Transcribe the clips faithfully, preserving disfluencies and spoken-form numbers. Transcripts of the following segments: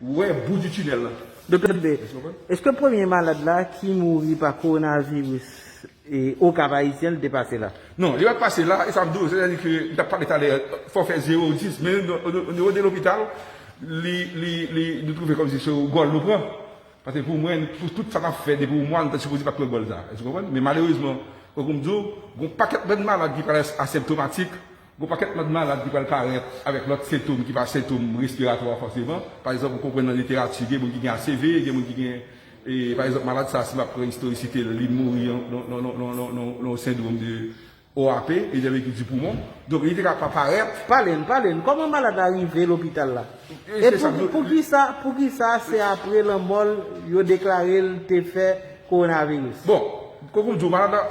Ou wè bout di tinèl la. Doktè Dubé, èske premye malad la ki mouri pa kowonaviris e Okap Ayisyen li te pase la? Non, li pa t pase la, e sa m di w, sètadi ke m t ap pale talè, fò w fè zewo dis, men o nivo de lopital, li, li, li, nou twouve kòmsi se yon gòl nou pran. Paske pou mwen, pou tout sa n ap fè depi yon mwa, nou ta sipoze pa t pran gòl sa. Èske w konprann? Men malerezman, tankou m di w, gen yon pakèt bann malad ki parèt asenptomatik, gen yon pakèt lòt malad ki pral parèt avèk lòt sentòm ki pa sentòm respiratwa fòseman. Pa egzanp, ou konprann nan literati, gen moun ki gen A C V, gen moun ki gen, e, pa egzanp, malad sa, si m ap pran istorikite l, li mouri nan yon sendwòm de O A P, edèm ekip di poumon. Donk, li te ka pa parèt. Pale n, pale n, kòman malad la rive lopital la? E poukisa, poukisa se apre lanmò l yo deklare l te fè kowonaviris? Bon, tankou m di w, malad la,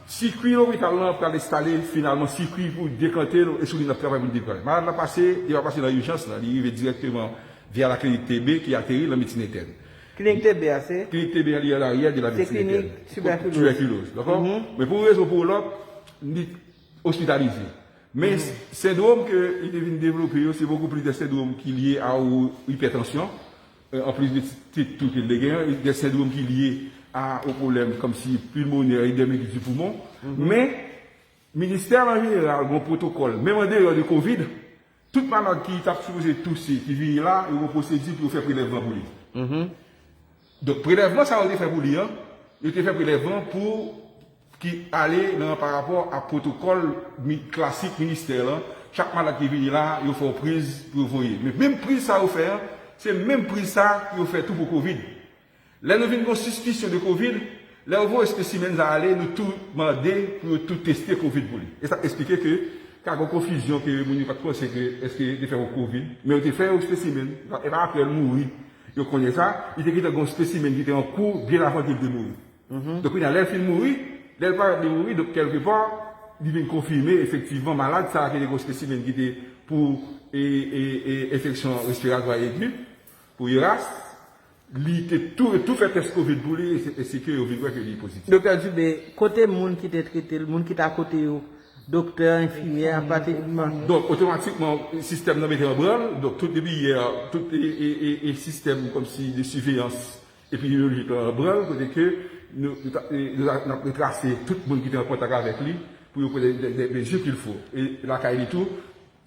sikwi lopital lan pral enstale finalman, sikwi pou deklante l, ensilin ap travay pou l deklante. Malad la pase, li pa pase nan ijans lan, li rive dirèkteman via la klinik T B ki ateri nan medsin entèn. Klinik T B a se? Klinik T B a li an aryè de la medsin entèn. Se klinik tibèkiloz. Tibèkiloz, dakò? Men pou yon rezon pou yon lòt, li ospitalize. Men sendwòm ke li te vin devlope yo, se bokou plis de sendwòm ki lye a yon ipètansyon, anplis de ti tit tou ke l te genyen, de sendwòm ki lye a yon pwoblèm kòmsi pilmonè, edèm ekip di poumon. Men, ministè an jeneral gen yon pwotokòl, menm andeyò de kovid, tout malad ki t ap sipoze touse, ki vini la, yo gen yon pwosedi pou yo fè prelèvman pou li. Donk, prelèvman sa yo te fè pou li an, yo te fè prelèvman pou ki ale nan pa rapò a pwotokòl klasik ministè lan. Chak malad ki vini la, yo fè yon priz pou yo voye. Men menm priz sa yo fè an, se menm priz sa yo fè tou pou kovid. Lè nou vin gen yon sispisyon de kovid, lè yo voye espesimenn sa ale, nou tou mande pou yo tou teste kovid pou li. E sa eksplike ke ka gen konfizyon ke moun yo pa t panse ke èske yo te fè yon kovid, men yo te fè yon espesimenn, e pa apre l mouri yo konnen sa, li te gentan gen yon espesimenn ki te an kou byen avan ke l te mouri. Donk kounye a, lè l fin mouri, lè l parèt li mouri, donk kèlkepa, li vin konfime efektivman malad sa a ki te gen yon espesimenn ki te pou e, e, e, enfeksyon respiratwa egi, pou iras, li te tou, tou fè tès kovid pou li, e se, e se ke yo vin wè ke li pozitif. Doktè Dubé, kote moun ki te trete l, moun ki t akote yo, doktè, enfimyè, apatè. Donk, otomatikman, sistèm nan mete an branl, donk tout depi yè, tout e, e, e, e sistèm kòmsi de siveyans epidemyolojik lan an branl, kote ke nou, nou, ta- e, nou, ta- n ap retrase tout moun ki te an kontak avèk li pou yo pran de, de, de mezi kil fo. E lakay li tou,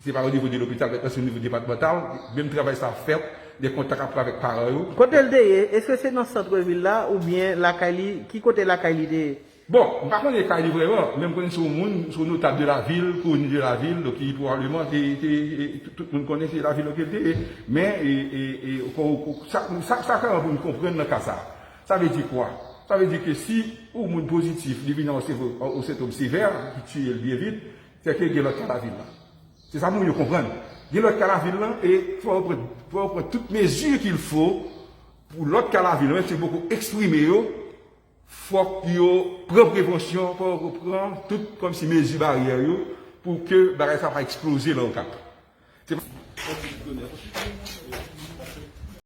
se pa o nivo de lopital, men se o nivo depatmantal, menm travay sa ap fèt, de kontak ap fèt avèk paran yo. Kote l te ye? Èske se nan sant vil la oubyen lakay li? Ki kote lakay li te ye? Bon, m pa konnen kay li vrèman, men m konnen se yon moun, se yon notab de lavil, koni de lavil, donk li pwobableman te, te, e, tout, tout moun konnen se lavil lan ke l te ye. Men, e, e, e, kon, kon, sa, sa, sa ka rann moun konprann nan ka sa. Sa vle di kwa? Sa vle di ke si yon moun pozitif, li vin a yon sevo- yon sentòm sevè, ki tiye l byen vit, se ke gen lòt ka lavil lan. Se sa moun yo konprann. Gen lòt ka lavil lan, e fò yo pran, fò yo pran tout mezi kil fo pou lòt ka lavil lan, menm si yo poko eksprime yo, fòk yo pran prevansyon, fòk yo pran tout kòmsi mezi baryè yo pou ke bagay sa pa eksploze nan Okap. Se pa.